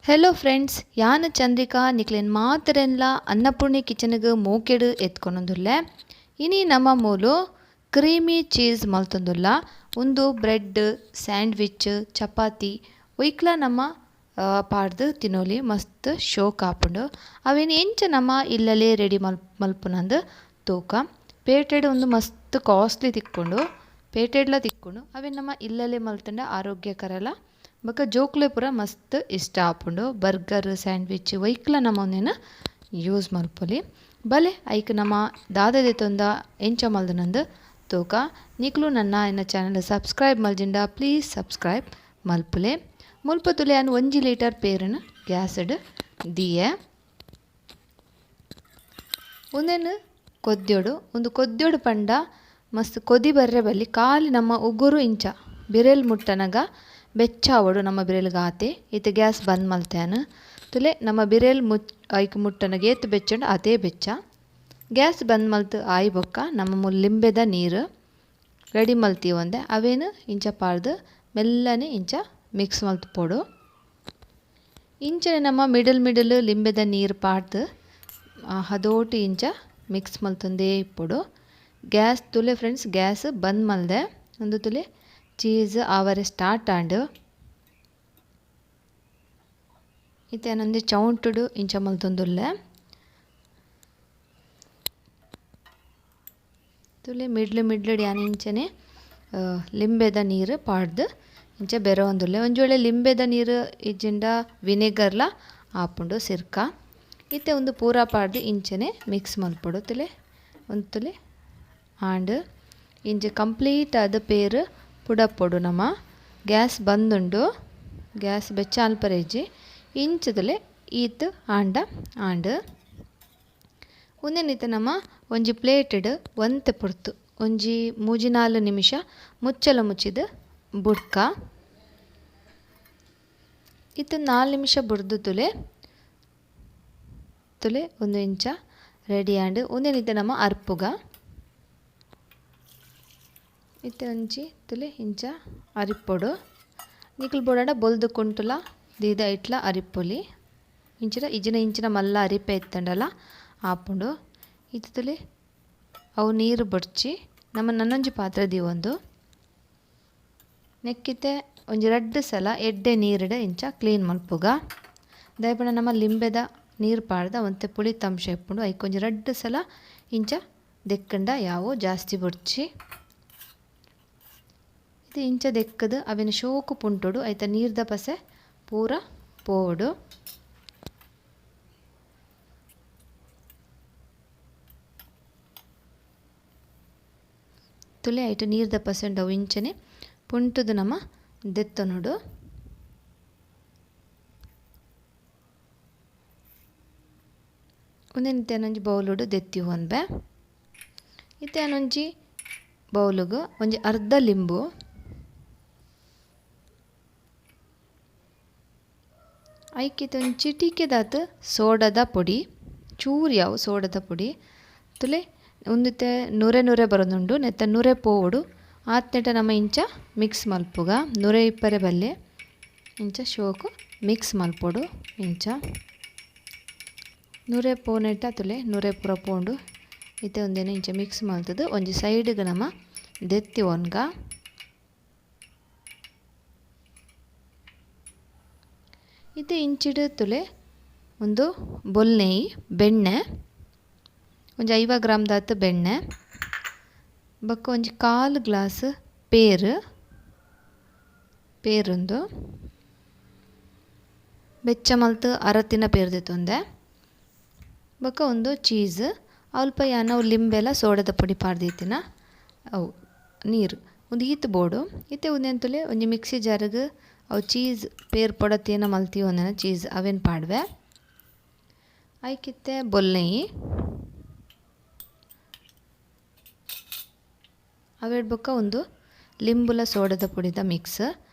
Hello friends, ಯಾನ್ ಚಂದ್ರಿಕಾ ನಿಕ್ಲೆನ್ ಮಾತೆರೆನ್ಲ ಅನ್ನಪೂರ್ಣಿ ಕಿಚನ್ಗ್ ಮೋಕೆಡ್ ಎತ್ಕೊನೊಂದುಲ್ಲೆ. ಇನಿ ನಮ್ಮ ಮೂಲು ಕ್ರೀಮಿ ಚೀಸ್ ಮಲ್ತೊಂದುಲ್ಲ. ಉಂದು ಬ್ರೆಡ್, ಸ್ಯಾಂಡ್ವಿಚ್, ಚಪಾತಿ ಒಯ್ಕ್ಲ ನಮ್ಮ ಪಾಡ್ದ್ ತಿನೊಲಿ, ಮಸ್ತ್ ಶೋಕ್ ಆಪುಂಡು. ಅವೆನ್ ಎಂಚ ನಮ್ಮ ಇಲ್ಲಲೇ ರೆಡಿ ಮಲ್ಪುನಂದ್ ತೂಕ. ಪೇಟೆಡ್ ಉಂದು ಮಸ್ತ್ ಕಾಸ್ಟ್ಲಿ ತಿಕ್ಕುಂಡು, ಪೇಟೆಡ್ಲ ತಿಕ್ಕುಂಡು. ಅವೆನ್ ನಮ್ಮ ಇಲ್ಲಲೇ ಮಲ್ತಂಡ ಆರೋಗ್ಯಕರಲ ಬೊಕ ಜೋಕ್ಲೆ ಪೂರ ಮಸ್ತ್ ಇಷ್ಟ ಆಪುಂಡು. ಬರ್ಗರ್, ಸ್ಯಾಂಡ್ವಿಚ್ ಒಯ್ಕ್ಲ ನಮ್ಮ ಉಂದೆನ್ ಯೂಸ್ ಮಲ್ಪೊಲಿ. ಬಲೆ ಐಕ್ ನಮ್ಮ ದಾದ ದೆತೊಂದ ಎಂಚ ಮಲ್ದನಂದ್ ತೂಕ. ನಿಕ್ಲು ನನ್ನ ಎನ್ನ ಚಾನಲ್ ಸಬ್ಸ್ಕ್ರೈಬ್ ಮಲ್ಜಿಂಡ ಪ್ಲೀಸ್ ಸಬ್ಸ್ಕ್ರೈಬ್ ಮಲ್ಪುಲೆ. ಮುಲ್ಪ ತುಲೆ ಯಾನ್ 1 ಲೀಟರ್ ಪೇರನ್ ಗ್ಯಾಸ್ಡ್ ದಿಯೆ. ಉಂದೆನ್ ಕೊದ್ಯೋಡು, ಉಂದು ಕೊದ್ಯೋಡು ಪಂಡ ಮಸ್ತ್ ಕೊದಿ ಬರ್ರೆ ಬಲ್ಲಿ, ಖಾಲಿ ನಮ್ಮ ಉಗುರು ಇಂಚ ಬಿರೆಲ್ ಮುಟ್ಟನಗ ಬೆಚ್ಚಾವಡು ನಮ್ಮ ಬಿರೆಲ್ಗಾತೆ. ಇತ್ತೆ ಗ್ಯಾಸ್ ಬಂದ್ ಮಲ್ತೇನು. ತುಲೆ ನಮ್ಮ ಬಿರೆಲ್ ಐಕ್ ಮುಟ್ಟನಗ ಏತ್ ಬೆಚ್ಚಂಡ ಅದೇ ಬೆಚ್ಚ. ಗ್ಯಾಸ್ ಬಂದ್ ಮಲ್ತು ಆಯಿ ಬೊಕ್ಕ ನಮ್ಮ ಲಿಂಬೆದ ನೀರು ರೆಡಿ ಮಲ್ತೀವಂದೆ ಅವೇನು ಇಂಚ ಪಾಡ್ದು ಮೆಲ್ಲನೆ ಇಂಚ ಮಿಕ್ಸ್ ಮಲ್ತು ಪೋಡು. ಇಂಚನೆ ನಮ್ಮ ಮಿಡಲ್ ಮಿಡಲ್ ಲಿಂಬೆದ ನೀರು ಪಾಡ್ದು ಹದೋಟು ಇಂಚ ಮಿಕ್ಸ್ ಮಲ್ತೊಂದೇ ಇಪ್ಪೊಡು. ಗ್ಯಾಸ್ ತುಲೆ ಫ್ರೆಂಡ್ಸ್, ಗ್ಯಾಸ್ ಬಂದ್ ಮಲ್ದೆ ಒಂದು ತುಲೆ ಚೀಸ್ ಆವರೆ ಸ್ಟಾರ್ಟ್ ಆಂಡ್. ಇತ್ತೆ ಏನೊಂದು ಚೌಂಟುಡು ಇಂಚ ಮಲ್ತೊಂದುಲ್ಲೆ. ತುಲೆ ಮಿಡ್ಲು ಮಿಡ್ಲುಡ್ ಯಾನ್ ಇಂಚನೆ ಲಿಂಬೆದ ನೀರು ಪಾಡ್ದು ಇಂಚ ಬೆರೊಂದುಲ್ಲೆ. ಒಂಜಿ ವೇಳೆ ಲಿಂಬೆದ ನೀರು ಇಜ್ಜಿಂಡ ವಿನೆಗರ್ಲ ಆಪುಂಡು ಸಿರ್ಕ. ಇತ್ತೆ ಒಂದು ಪೂರ ಪಾಡ್ದು ಇಂಚನೆ ಮಿಕ್ಸ್ ಮಲ್ಪೊಡು. ತುಲೆ ಒಂದು ತುಲೆ ಆಂಡ್ ಇಂಚ ಕಂಪ್ಲೀಟ್ ಆದ್ ಪೇರು ಪುಡಪೊಡು. ನಮ್ಮ ಗ್ಯಾಸ್ ಬಂದುಂಡು, ಗ್ಯಾಸ್ ಬೆಚ್ಚ ಅಲ್ಪರೇಜಿ ಇಂಚದಲೆ ಈತ್ ಆಂಡ ಆಂಡ್. ಉಂದೆನಿತ್ತೆ ನಮ್ಮ ಒಂಜಿ ಪ್ಲೇಟೆಡ್ ಒಂತೆ ಪೊರ್ತು ಒಂಜಿ ಮೂಜಿ ನಾಲ್ ನಿಮಿಷ ಮುಚ್ಚಲ ಮುಚ್ಚಿದ್ ಬುಡ್ಕ. ಇತ್ತೆ 4 ನಿಮಿಷ ಬುಡ್ದು ತುಲೆ ತುಲೆ ಒಂದು ಇಂಚ ರೆಡಿ ಆಂಡ್. ಉಂದೆನಿತ್ತೆ ನಮ್ಮ ಅರ್ಪುಗ. ಇತ್ತೆ ಒಂಜಿ ತುಲೆ ಇಂಚ ಅರಿಪೊಡು. ನಿಕುಲು ಬೋಡಾಂಡ ಬೊಲ್ದು ಕುಂಟುಲ ದೀದ ಇಟ್ಲ ಅರಿಪೊಲಿ. ಇಂಚಿನ ಇಜ್ಜಿನ ಇಂಚಿನ ಮಲ್ಲ ಅರಿಪೆ ಇತ್ತಂಡಲ ಆಪುಂಡು. ಇತ್ತೆ ತುಲೆ ಅವು ನೀರು ಬೊಡ್ಚಿ ನಮ್ಮ ನನ್ನೊಂಜಿ ಪಾತ್ರೆ ದೀವೊಂದು ನೆಕ್ಕಿತೆ ಒಂಜಿ ರಡ್ಡ್ ಸಲ ಎಡ್ಡೆ ನೀರುಡ ಇಂಚ ಕ್ಲೀನ್ ಮಲ್ಪುಗ. ದಯಪಂಡ ನಮ್ಮ ಲಿಂಬೆದ ನೀರು ಪಾಡ್ದ ಒಂತೆ ಪುಳಿತ ಅಂಶ ಇಪ್ಪುಂಡು. ಐಕ್ ಒಂಜಿ ರಡ್ಡ್ ಸಲ ಇಂಚ ದೆಕ್ಕಂಡ ಯಾವು ಜಾಸ್ತಿ ಬೊಡ್ಚಿ. ಇದು ಇಂಚ ದೆಕ್ಕದು ಅವೆನ್ ಶೋಕು ಪುಂಟೊಡು ಐತ ನೀರ್ದ ಪಸೆ ಪೂರ ಪೋವೊಡು. ತುಲೆ ಐಟ ನೀರ್ದ ಪಸೆ ಉಂಡು ಅವು ಇಂಚನೆ ಪುಂಟುದು ನಮ ದೆತ್ತೊನೊಡು. ಉಂದೆನ್ ಒಂಜಿ ಬೌಲುಡು ದೆತ್ತಿ ಹೊಂದ್ಬೆ. ಇತ್ತೆ ಒಂಜಿ ಬೌಲುಗು ಒಂಜಿ ಅರ್ಧ ಲಿಂಬು, ಐಕಿತ ಒಂಜಿ ಚಿಟಿಕೆದಾತ್ ಸೋಡದ ಪೊಡಿ, ಚೂರು ಯಾವು ಸೋಡದ ಪೊಡಿ. ತುಲೆ ಉಂದಿತ್ತೆ ನುರೆ ನುರೆ ಬರೋದುಂಡು, ನೆತ್ತ ನುರೆ ಪೋವೊಡು. ಆತ್ನೆಟ ನಮ್ಮ ಇಂಚ ಮಿಕ್ಸ್ ಮಲ್ಪುಗ. ನುರೆ ಇಪ್ಪರೆ ಬಲ್ಲೆ ಇಂಚ ಶೋಕು ಮಿಕ್ಸ್ ಮಲ್ಪೊಡು. ಇಂಚ ನುರೆ ಪೋನೆಟ ತುಲೆ ನುರೆ ಪೂರ ಪೋಂಡು. ಇತ್ತೆ ಒಂದೇನು ಇಂಚ ಮಿಕ್ಸ್ ಮಲ್ತದು ಒಂಜಿ ಸೈಡ್ಗೆ ನಮ್ಮ ದೆತ್ತಿ ಒನ್ಗ. ಇತ್ತೆ ಇಂಚಿಡು ತುಲೆ ಒಂದು ಬೊಲ್ನೆಯಿ ಬೆಣ್ಣೆ ಒಂಜಿ 50 ಗ್ರಾಮ್ ದಾತ್ ಬೆಣ್ಣೆ, ಬೊಕ್ಕ ಒಂಜಿ ಕಾಲು ಗ್ಲಾಸ್ ಪೇರು, ಪೇರುಂದು ಬೆಚ್ಚ ಮಲ್ತು ಅರತಿನ ಪೇರು ದೆತ್ತೊಂದೆ. ಬೊಕ್ಕ ಒಂದು ಚೀಸ್, ಅಲ್ಪ ಯಾನ್ ಅವು ಲಿಂಬೆಲ ಸೋಡದ ಪೊಡಿ ಪಾಡ್ದಿತ್ತಿನ ಅವು ನೀರು ಒಂದು ಈತ್ ಬೋಡು. ಇತ್ತೆ ಉಂದೆನ್ ತುಲೆ ಒಂಜಿ ಮಿಕ್ಸಿ ಜಾರ್ಗ್ ಅವು ಚೀಸ್ ಪೇರ್ ಪೊಡತೇನ ಮಲ್ತಿ ಒಂದೆನ ಚೀಸ್ ಅವೇನು ಪಾಡ್ವೆ. ಐಕಿತ್ತೆ ಬೊಲ್ನೆಯಿ ಅವೆಡ್ ಬೊಕ್ಕ ಒಂದು ಲಿಂಬುಲ ಸೋಡದ ಪೊಡಿದ ಮಿಕ್ಸ್,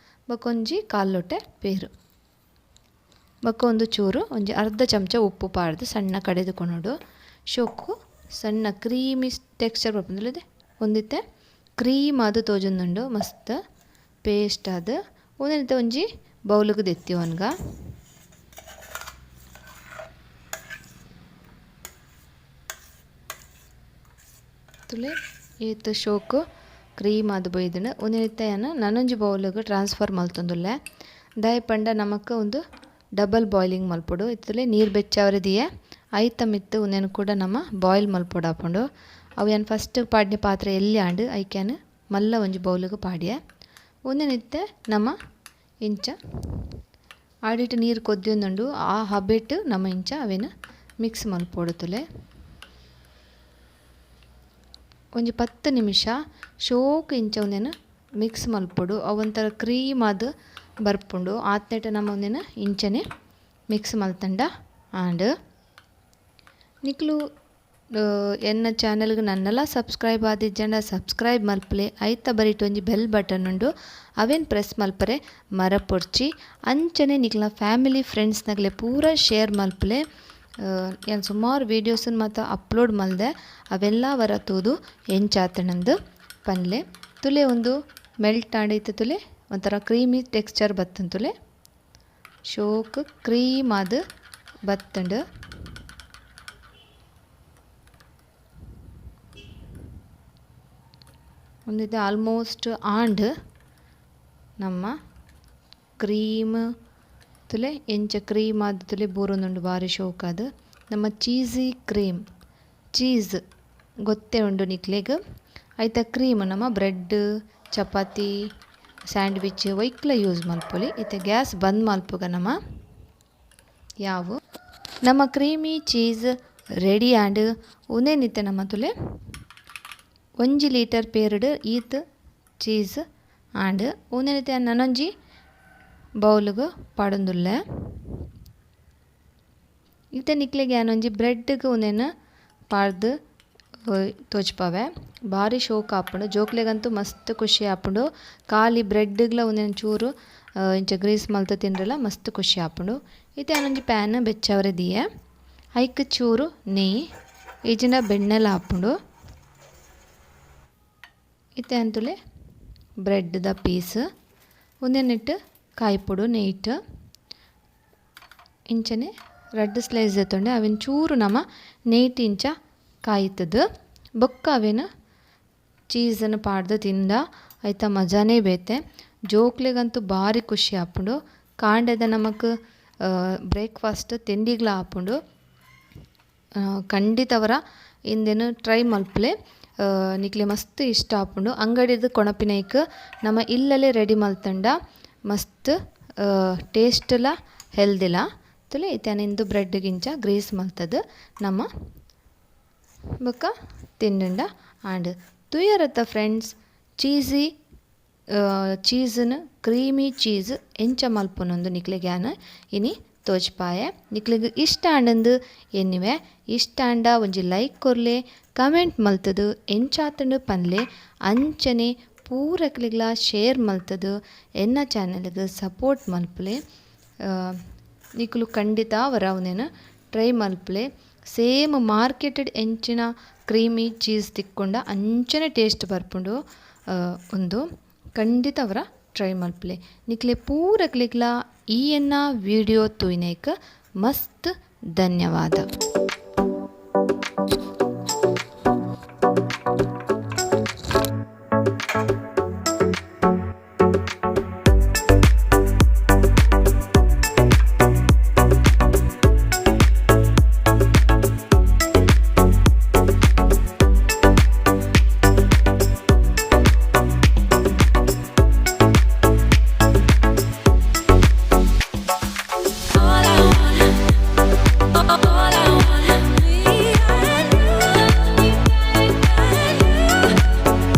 ಬೊಕ್ಕ ಒಂಜಿ ಕಾಲು ಲೋಟೆ ಪೇರು, ಬೊಕ್ಕ ಒಂದು ಚೂರು ಒಂಜಿ ಅರ್ಧ ಚಮಚ ಉಪ್ಪು ಪಾಡ್ದು ಸಣ್ಣ ಕಡೆದುಕೊನೊಡು. ಶೋಕು ಸಣ್ಣ ಕ್ರೀಮಿ ಟೆಕ್ಸ್ಚರ್ ಬರ್ಪುಂಡು. ಒಂದಿತ್ತೆ ಕ್ರೀಮ್ ಅದು ತೋಜೊಂದುಂಡು ಮಸ್ತ್ ಪೇಸ್ಟ್ ಅದು. ಉಂದೆನಿತ್ತೆ ಒಂಜಿ ಬೌಲುಗು ದೆತ್ತಿ ಒನ್ಗ. ತುಲೆ ಏತ್ ಶೋಕು ಕ್ರೀಮ್ ಅದು ಬೊಯ್ದನು ಉಂದೆನ್ ನನೊಂಜಿ ಬೌಲ್ಗ್ ಟ್ರಾನ್ಸ್ಫರ್ ಮಲ್ತೊಂದುಲ್ಲೆ ದಾಯೆ ಪಂಡ ನಮಕ್ ಒಂದು ಡಬಲ್ ಬಾಯ್ಲಿಂಗ್ ಮಲ್ಪೊಡು ಇತ್ತುಲೆ ನೀರು ಬೆಚ್ಚಾವರೆ ದಿಯೆ ಐತ ಮಿತ್ತ್ ಉಂದೆನ್ ಕೂಡ ನಮ ಬಾಯ್ಲ್ ಮಲ್ಪೊಡು ಆಪುಂಡು ಅವು ಯಾನ್ ಫಸ್ಟ್ ಪಾಡ್ನೆ ಪಾತ್ರೆ ಎಲ್ಲಿ ಆಂಡ್ ಐಕ್ಯಾನ್ ಮಲ್ಲ ಒಂಜಿ ಬೌಲ್ಗ್ ಪಾಡ್ಯೆ ಉಂದೆನ್ ಇತ್ತೆ ನಮ ಇಂಚ ಆಡಿಟ್ ನೀರು ಕೊದ್ದಿಯೊಂದುಂಡು ಆ ಹಬೆಟ್ ನಮ ಇಂಚ ಅವೆನ್ ಮಿಕ್ಸ್ ಮಲ್ಪೊಡು ತುಲೆ ಒಂಜಿ 10 ನಿಮಿಷ ಶೋಕು ಇಂಚ ಉಂದೆನ್ ಮಿಕ್ಸ್ ಮಲ್ಪೊಡು ಅವು ಒಂಥರ ಕ್ರೀಮ್ ಆದ್ ಬರ್ಪುಂಡು ಆತ್ನೆಟ ನಮ ಉಂದೆನ್ ಇಂಚನೆ ಮಿಕ್ಸ್ ಮಲ್ತಂಡ ಆಂಡ್ ನಿಕ್ಲು ಎನ್ನ ಚಾನೆಲ್ಗ್ ನನ್ನಲ ಸಬ್ಸ್ಕ್ರೈಬ್ ಆದಿಜ್ಜಂಡ ಸಬ್ಸ್ಕ್ರೈಬ್ ಮಲ್ಪಲೆ ಐತ ಬರಿಟ್ ಒಂಜಿ ಬೆಲ್ ಬಟನ್ ಉಂಡು ಅವೆನ್ ಪ್ರೆಸ್ ಮಲ್ಪರೆ ಮರಪೊಡ್ಚಿ ಅಂಚನೆ ನಿಕ್ಲ ಫ್ಯಾಮಿಲಿ ಫ್ರೆಂಡ್ಸ್ ನಗಲೆ ಪೂರ ಶೇರ್ ಮಲ್ಪಲೆ ಯಾನ್ ಸುಮಾರು ವೀಡಿಯೋಸ್ ಮಾತ ಅಪ್ಲೋಡ್ ಮಲ್ದೆ ಅವೆಲ್ಲ ವರ ತೂದು ಎಂಚಾತಣಂದು ಪನ್ಲೆ ತುಲೆ ಒಂದು ಮೆಲ್ಟ್ ಆಂಡ್ ತುಲೆ ಒಂಥರ ಕ್ರೀಮಿ ಟೆಕ್ಸ್ಚರ್ ಬತ್ತಂತುಲೆ ಶೋಕ್ ಕ್ರೀಮ್ ಆದ್ ಬತ್ತಂಡು ಒಂದಿದೆ ಆಲ್ಮೋಸ್ಟ್ ಆಂಡ್ ನಮ್ಮ ಕ್ರೀಮ್ ತುಲೆ ಎಂಚ ಕ್ರೀಮ್ ಆದ್ ತುಲೆ ಬೂರೊಂದುಂಡು ಬಾರಿ ಶೋಕ್ ಆದ್ ನಮ್ಮ cheesy cream cheese ಗೊತ್ತೇ ಉಂಡು ನಿಕ್ಲೆಗ್ ಐತ ಕ್ರೀಮ್ ನಮ್ಮ ಬ್ರೆಡ್ ಚಪಾತಿ ಸ್ಯಾಂಡ್ವಿಚ್ ವೈಕ್ಲ ಯೂಸ್ ಮಲ್ಪೊಲಿ ಇತ್ತೆ ಗ್ಯಾಸ್ ಬಂದ್ ಮಲ್ಪುಗ ನಮ ಯಾವು ನಮ್ಮ creamy cheese ready and ಉಂದೆನಿತ್ತೆ ನಮ್ಮ ತುಲೆ 1 ಲೀಟರ್ ಪೇರ್ಡ್ ಈತ್ ಚೀಸ್ ಆಂಡ್ ಉಂದೆನಿತ್ತೆ ನನೊಂಜಿ ಬೌಲ್ಗ್ ಪಾಡೊಂದುಲ್ಲೆ ಇತ್ತೆ ನಿಕ್ಲೆಗ್ ಯಾನೊಂಜಿ ಬ್ರೆಡ್ಗ್ ಉಂದೆನ್ ಪಾಡ್ದ್ ತೋಜ್ಪಾವೆ ಬಾರಿ ಶೋಕ್ ಆಪುಂಡು ಜೋಕ್ಲೆಗಂತೂ ಮಸ್ತ್ ಖುಷಿ ಆಪುಂಡು ಖಾಲಿ ಬ್ರೆಡ್ಗ್ಲ ಉಂದೆನ್ ಚೂರು ಇಂಚ ಗ್ರೀಸ್ ಮಲ್ತ್ ತಿಂಡ್ರೆಲ ಮಸ್ತ್ ಖುಷಿ ಆಪುಂಡು ಇತ್ತೆ ಯಾನೊಂಜಿ ಪ್ಯಾನ್ ಬೆಚ್ಚಾವರೆ ದೀಯೆ ಐಕ್ ಚೂರು ನೆಯ್ ಇಜಿಂಡ ಬೆಣ್ಣೆಲ ಆಪುಂಡು ಇತ್ತೆ ಅಂತುಲೆ ಬ್ರೆಡ್ದ ಪೀಸ್ ಉಂದೆನ್ ಇಟ್ಟು ಕಾಯ್ಪೊಡು ನೆಯ್ಟ್ ಇಂಚನೆ ರಡ್ಡ್ ಸ್ಲೈಸ್ ದೆತ್ತೊಂಡೆ ಅವೆನ್ ಚೂರು ನಮ ನೆಯ್ಟ್ ಇಂಚ ಕಾಯ್ತದ ಬೊಕ್ಕ ಅವೆನ್ ಚೀಸನ್ನು ಪಾಡ್ದ್ ತಿಂದ ಐತ ಮಜಾನೇ ಬೇತೆ ಜೋಕ್ಲೆಗಂತೂ ಬಾರಿ ಖುಷಿ ಆಪುಂಡು ಕಾಂಡೆದ ನಮಕ್ ಬ್ರೇಕ್ಫಾಸ್ಟ್ ತಿಂಡಿಗ್ಲ ಆಪುಂಡು ಖಂಡಿತವರ ಇಂದೆನ್ ಟ್ರೈ ಮಲ್ಪಲೆ ನಿಕ್ಲೆ ಮಸ್ತ್ ಇಷ್ಟ ಆಪುಂಡು ಅಂಗಡಿದ ಕೊಣಪಿನೈಕ್ ನಮ ಇಲ್ಲಲೆ ರೆಡಿ ಮಲ್ತಂಡ ಮಸ್ತ್ ಟೇಸ್ಟ್ಲ ಹೆಲ್ದಿಲ ತುಲೆ ಇತ್ತೆ ಇಂದು ಬ್ರೆಡ್ ಗಿಂಚ ಗ್ರೀಸ್ ಮಲ್ತದ ನಮ್ಮ ಬೊಕ್ಕ ತಿಂಡ ಆಂಡ್ ತೂಯರತ್ತ ಫ್ರೆಂಡ್ಸ್ ಚೀಸಿ ಚೀಸನ್ ಕ್ರೀಮಿ ಚೀಸ್ ಎಂಚ ಮಲ್ಪುನೊಂದು ನಿಕ್ಲೆಗ್ ಯಾನ್ ಇನಿ ತೋಜ್ಪಾಯೆ ನಿಕ್ಲೆಗ್ ಇಷ್ಟ ಆಂಡಂದು ಎನ್ನಿವೆ ಇಷ್ಟ ಆಂಡ ಒಂಜಿ ಲೈಕ್ ಕೊರ್ಲೆ ಕಮೆಂಟ್ ಮಲ್ತದು ಎಂಚಾತಂಡು ಪನ್ಲೆ ಅಂಚನೆ ಪೂರಕ್ಲೆಗ್ಲ ಶೇರ್ ಮಲ್ತದು ಎನ್ನ ಚಾನೆಲ್ಗ್ ಸಪೋರ್ಟ್ ಮಲ್ಪಲೆ ನಿಕುಲು ಖಂಡಿತ ವರವುನೇನು ಟ್ರೈ ಮಲ್ಪಲೆ ಸೇಮ್ ಮಾರ್ಕೆಟೆಡ್ ಎಂಚಿನ ಕ್ರೀಮಿ ಚೀಸ್ ತಿಕ್ಕೊಂಡ ಅಂಚನೆ ಟೇಸ್ಟ್ ಬರ್ಪುಂಡು ಒಂದು ಖಂಡಿತ ಅವರ ಟ್ರೈ ಮಲ್ಪಲೆ ನಿಕ್ಲೆ ಪೂರಕ್ಲೆಗ್ಲ ಈ ಎನ್ನ ವಿಡಿಯೋ ತೂಯಿನೇಕ್ ಮಸ್ತ್ ಧನ್ಯವಾದ.